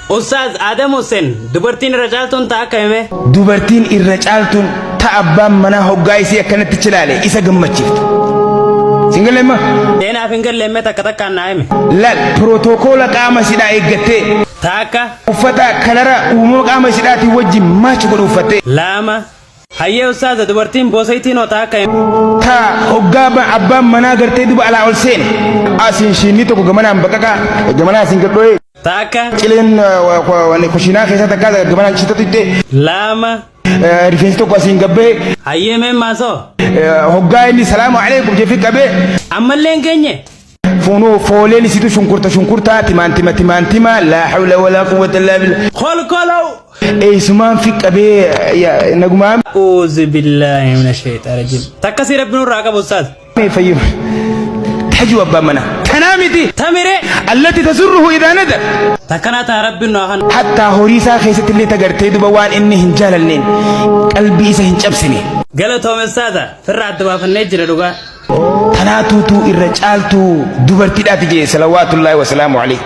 Ustaaz Adam Hussein dubartiin irra caaltuun ta'a akka hime. Dubartiin irra caaltuun ta abbaan manaa hoggaa isii akkanatti chilaale isa gammachiiftu. Sin galle amma? Seenaaf hin galle hime takka takkaan naa hime. Laal pirootookoola qaama isidhaa eeggattee. Takka. Uffata kalara uumama qaama isidhaatiin wajjin maachi godhu uffattee. Lama. Hayyee ustaaza dubartiin boosaytiin hoo ta'a akka hime. Ta hoggaa abbaan manaa gartee duba alaa ol seene. Asiin shiinni tokko gamanaan baqaqaa gamanaa asiin gadhoo'ee. Takka. Cileen kushiinaa keessaa takkaa gamanaan citatu ittee. Lama. Rifeensi tokko asiin gabbee. Hayyee mee maasoo. Hoggaa inni salaamu alaikum jefi qabee. Ammallee hin geenye. Funuu fooleen isitu shunkurta shunkurtaa timaantima timaantima laa hawla walaa quwwata illaa billah. Kolkolow. Eessumaan fi qabee nagumaan. Uuzu billaahi mina sheexaa rajiim. Takkasii rabbi nurraa qabu ustaaz. Fayyu tajuu abbaan manaa. Tanaa miti. Tamiree. Allati tasurruhu idaa nadar. Takkanaa taa rabbi nu haa Hattaa horii isaa keessatti illee tagartee duba waan inni hin jaalanneen qalbii isa hin cabsine. Galatoome ustaaza firra adda baafannee jira dhugaa. Tanaatuutu irra caaltuu dubartiidhaati jee salawaatullaahi wasalaamu alayhi.